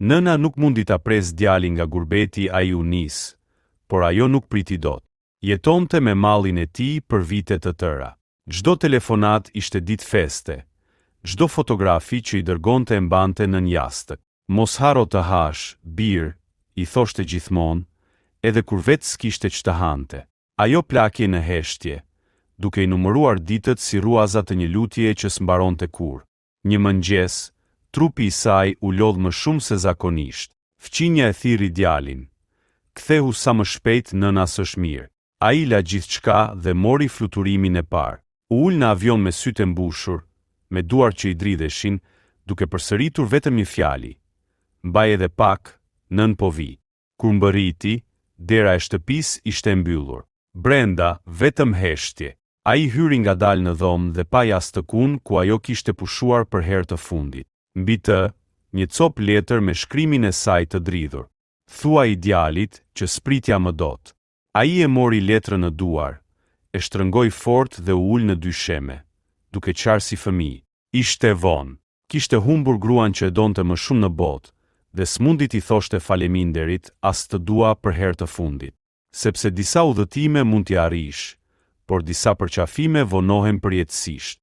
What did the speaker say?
Nëna nuk mundi ta presë djalin nga gurbeti ai u nis, por ajo nuk priti dot. Jetonte me mallin e tij për vite të tëra. Çdo telefonatë ishte ditë feste, çdo fotografi që i dërgonte e mbante nën jastëk. Mos harro të hash, bir, i thoshte gjithmonë, edhe kur vetë s'kishte ç'të hante. Ajo plakej në heshtje, duke i numëruar ditët si rruaza të një lutjeje që s'mbaronte kurrë. Një mëngjes, trupi i saj u lodh më shumë se zakonisht. Fqinja e thirri djalin. Kthehu sa më shpejt nëna s'është mirë. Ai la gjithçka dhe mori fluturimin e parë. U ul në avion me sytë e mbushur, me duart që i dridheshin, duke përsëritur vetëm një fjali. Mbaj edhe pak, nënë po vij. Kur mbërriti, dera e shtëpisë ishte e mbyllur. Brenda, vetëm heshtje. Ai hyri ngadalë në dhomë dhe pa jastëkun ku ajo kishte pushuar për herë të fundit. Mbi të, një copë letër me shkrimin e saj të dridhur. Thuaji djalit që s'pritja më dot. Ai e mori letrën në duar, e shtrëngoi fort dhe u ul në dysheme, duke qarë si fëmijë. Ishte vonë. Kishte humbur gruan që e donte më shumë në botë dhe s'mundi t'i thoshte faleminderit as të dua për herë të fundit. Sepse disa udhëtime mund t'i arrish, por disa përqafime vonohen përjetësisht.